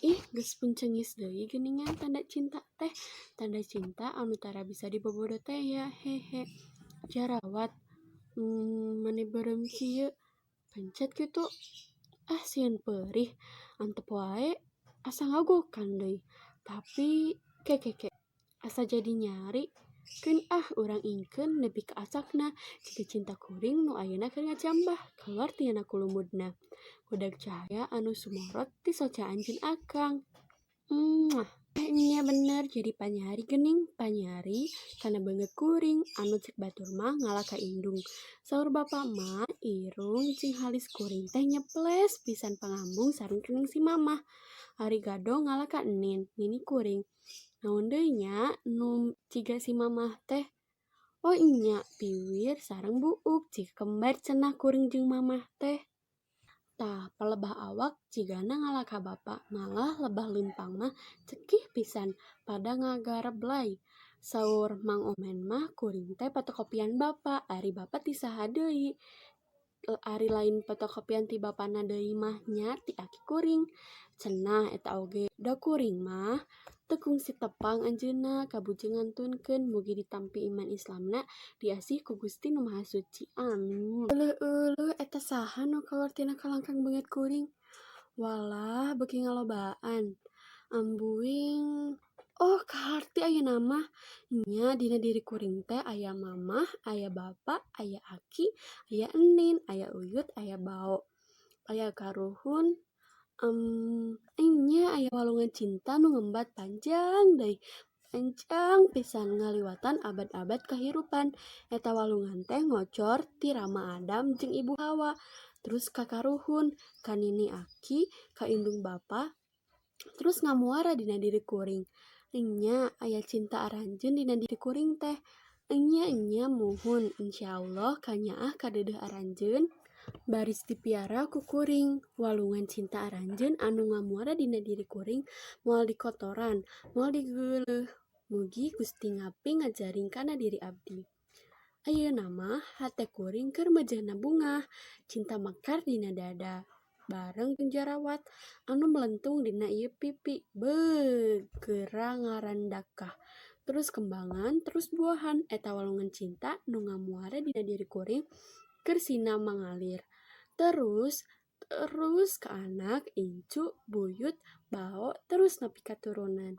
Ih, geus puncengis deui geuningan tanda cinta teh. Tanda cinta anu tara bisa dibobodo teh ya, hehe. Jarawat, mani beureum kieu, pencet kitu. Ah, sieun peurih, antep wae, asa ngagokan deui. Tapi, ke ke ke, asa jadi nyari. Keun ah urang ingkeun nepi ka acakna jiga cinta kuring nu ayeuna keur ngajambah kaluar tina kulumudna. Budak cahaya anu sumorot ti soca anjeun akang. Muah. Nya bener jadi panyari geuning, panyari kana beungeut kuring anu cek batur mah ngalah ka indung. Saur bapa mah irung jeung halis kuring teh nyeples pisan pangambung sareng kening si mamah. Ari gado ngalah ka enin, nini kuring. Naon deui nya nu ciga si mamah teh? Oh nya, piwir sareng buuk jiga kembar cenah kuring jeung mamah teh. Tah, palebah awak jigana ngalah ka bapa, malah lebah leumpang mah cekih pisan pada ngagareblay. Saur Mang Omen mah kuring teh fotokopian bapa, ari bapa ti saha deui? Ari lain fotokopian ti bapana deui mah nya ti aki kuring. Cenah eta oge, da kuring mah teu kungsi tepang anjeunna kabujeng ngantunkeun mugi ditampi iman Islamna diasih ku Gusti Nu Maha Suci. Amin. Euleuh-euleuh eta saha nu kaluar tina kalangkang beungeut kuring? Walah beuki ngalobaan. Ambuing oh kaharti ayeuna mah. Nya dina diri kuring teh aya mamah, aya bapa, aya aki, aya enin, aya uyut, aya bao, aya karuhun, nya aya walungan cinta nu ngembat panjang deui, panjang pisan ngaliwatan abad-abad kahirupan. Eta walungan teh ngocor ti Rama Adam jeung Ibu Hawa, terus ka karuhun, ka nini aki, ka indung bapa, terus ngamuara dina diri kuring. Nya aya cinta aranjeun dina diri kuring teh. Enya enya muhun insyaallah kanyaah kadeudeuh aranjeun baris dipiara ku kuring. Walungan cinta aranjeun anu ngamuara dina diri kuring moal dikotoran, moal digeuleuh. Mugi Gusti ngaping ngajaring kana diri abdi. Ayeuna mah hate kuring keur meujeuhna bungah, cinta mekar dina dada. Bareng jeung jarawat anu melentung dina ieu pipi. Beuh, geura ngarandakah. Terus kembangan, terus buahan eta walungan cinta nu ngamuara dina diri kuring keur sina mangalir. Terus terus ka anak, incu, buyut, bao, terus nepi ka turunan.